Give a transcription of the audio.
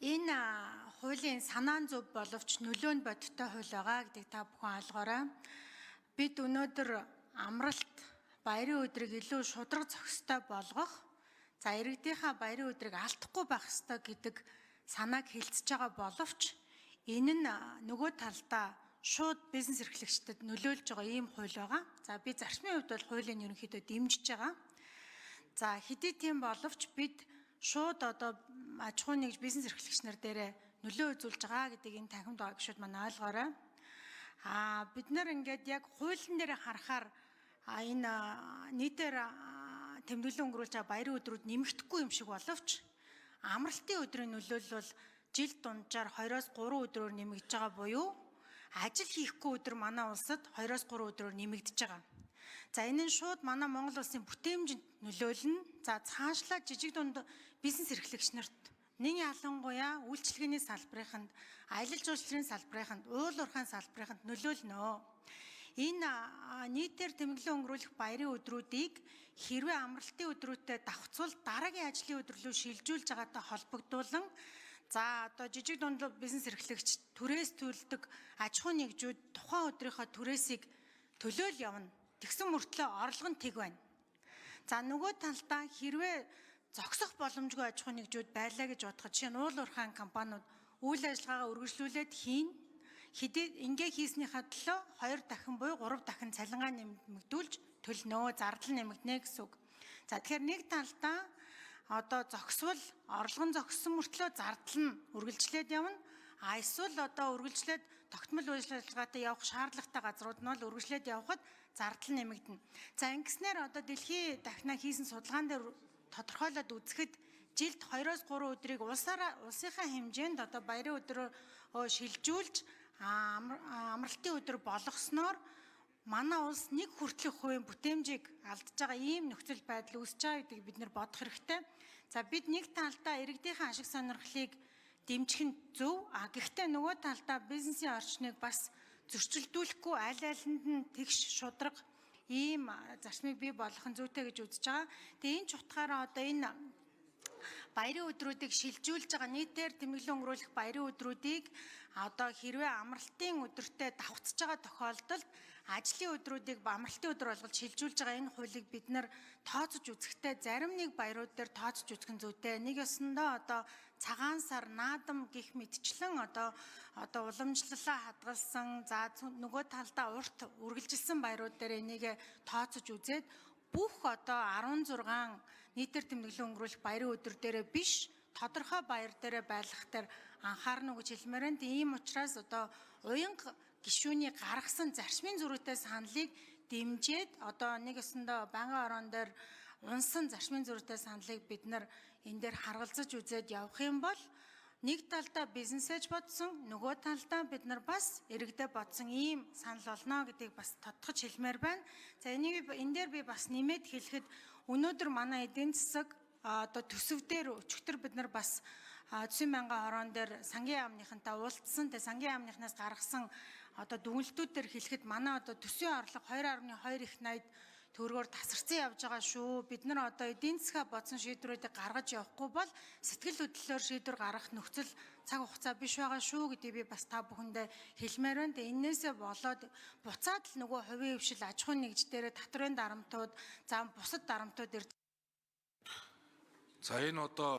Энэ хуулийн санаан зөв боловч нөлөө нь бодиттой хууль байгаа гэдгийг та бүхэн ойлгоорой. Бид өнөөдөр амралт баярын өдрийг илүү шударга зохистой болгох, за иргэдийнхаа баярын өдрийг алдахгүй байх ёстой гэдэг санааг хэлцэж байгаа боловч энэ нь нөгөө талдаа шууд бизнес эрхлэгчдэд нөлөөлж байгаа ийм хууль байгаа. За би зарчмын хувьд бол хуулийг ерөнхийдөө дэмжиж байгаа. За хэдий тийм боловч бид шууд одоо аж ахуйн нэгж бизнес эрхлэгч нар дээрээ нөлөө үзүүлж байгаа гэдгийг энэ танхимд байгаа гишүүд маань ойлгоорой. Бид нар ингээд яг хуулийн дээр харахаар энэ нийтээр тэмдэглэн өнгөрүүлж байгаа баярын өдрүүд нэмэгдэхгүй юм шиг боловч амралтын өдрийн нөлөөлөл бол жил дунджаар 2-оос 3 өдрөөр нэмэгдэж байгаа буюу ажил хийхгүй өдөр манай улсад 2-оос 3 өдрөөр нэмэгдэж байгаа. За энэ нь шууд манай Монгол улсын бүтээмжинд нөлөөлнө. За цаашлаа жижиг дунд бизнес эрхлэгч нарт нэн ялангуяа үйлчилгээний салбарынханд, аялал жуулчлалын салбарынханд, уул уурхайн салбарынханд нөлөөлнө. Энэ нийтээр тэмдэглэн өнгөрүүлэх баярын өдрүүдийг хэрвээ амралтын өдрүүтэй давхцвал дараагийн ажлын өдөр рүү шилжүүлж байгаатай холбогдуулан за одоо жижиг дунд бизнес эрхлэгч түрээс төлдөг аж ахуйн нэгжүүд тухайн өдрийнхөө түрээсийг төлөөл явна. Тэгсэн мөртлөө орлого нь тэг байна. За нөгөө талдаа хэрвээ зогсох боломжгүй аж ахуйн нэгжүүд байлаа гэж бодоход жишээ нь уул уурхайн компаниуд үйл ажиллагаагаа үргэлжлүүлээд хийн. Хэдий ингээ хийснийхаа төлөө 2 дахин буюу 3 дахин цалингаа нэмэгдүүлж төлнө, зардал нэмэгдэнэ гэсэн үг. За тэгэхээр нэг талдаа одоо зогсвол орлого нь зогссон мөртлөө зардал нь үргэлжлээд явна. А эсвэл одоо үргэлжлээд тогтмол үйл ажиллагаатай явах шаардлагатай газрууд нь бол үргэлжлээд явхад зардал нэмэгдэнэ. За ингэснээр одоо дэлхийн дахнаа хийсэн судалгаан дээр тодорхойлоод үзэхэд жилд 2-оос 3 өдрийг улсаараа улсынхаа хэмжээнд одоо баярын өдрөө шилжүүлж амралтын өдөр болгосноор манай улс нэг хүртэлх хувийн бүтээмжийг алдаж байгаа ийм нөхцөл байдал үүсэж байгаа гэдгийг бид нэр бодох хэрэгтэй. За бид нэг талдаа иргэдийнхээ ашиг сонирхлыг дэмжих нь зөв. А гэхдээ нөгөө талдаа бизнесийн орчныг бас зөрчилдүүлэхгүй аль алинд нь тэгш шударга ийм зарчмыг бий болгох нь зүйтэй гэж үзэж байгаа. Тэгээ энэ ч утгаараа одоо энэ баярын өдрүүдийг шилжүүлж байгаа нийтээр тэмдэглэн өнгөрүүлэх баярын өдрүүдийг одоо хэрвээ амралтын өдөртөө давхцаж байгаа тохиолдолд ажлын өдрүүдийг амралтын өдөр болгож шилжүүлж байгаа энэ хуулийг бид нар тооцож үзэхдээ зарим нэг баярууд дээр тооцож үзэх нь зүйтэй. Нэг ёсондоо одоо цагаан сар, наадам гих мэтчлэн одоо уламжлалаа хадгалсан, за нөгөө талдаа урт үргэлжилсэн баярууд дээр энийг тооцож үзээд бүх одоо 16 нийтээр тэмдэглэн өнгөрүүлэх баярын өдөр дээрээ биш, тодорхой баяр дээрээ байлгах дээр анхаарна уу гэж хэлмээр байна. Тийм учраас одоо уянга гишүүний гаргасан зарчмын зөрүүтэй саналыг дэмжиж одоо нэг ёсондоо байнгын ороон дээр унсан зарчмын зөрүүтэй саналыг бид нар энэ дээр харгалзаж үзээд явах юм бол нэг талдаа бизнесэж бодсон, нөгөө талдаа бид нар бас иргэдээ бодсон ийм санал болно гэдгийг бас тодтогч хэлмээр байна. За энийг энэ дээр би бас нэмээд хэлэхэд өнөөдөр манай эдийн засаг одоо төсөв дээр өчигдөр бид нар бас төсвийн байнгын хорон дээр сангийн яамныхантай уулзсан. Тэгээ сангийн яамныхнаас гаргасан одоо дүгнэлтүүд дээр хэлэхэд манай одоо төсвийн орлого 2.2 их 80 төгрөгөөр тасарсан явж байгаа шүү. Бид нар одоо эдийн засгаа бодсон шийдвэрүүдийг гаргаж явахгүй бол сэтгэл хөдлөлөөр шийдвэр гаргах нөхцөл цаг хугацаа биш байгаа шүү гэдгийг би бас та бүхэндээ хэлмээр байна. Тэгээ энээсээ болоод буцаад л нөгөө хувийн хвшил аж ахуйн нэгж дээрээ татварын дарамтууд, за бусад дарамтууд ирж За энэ одоо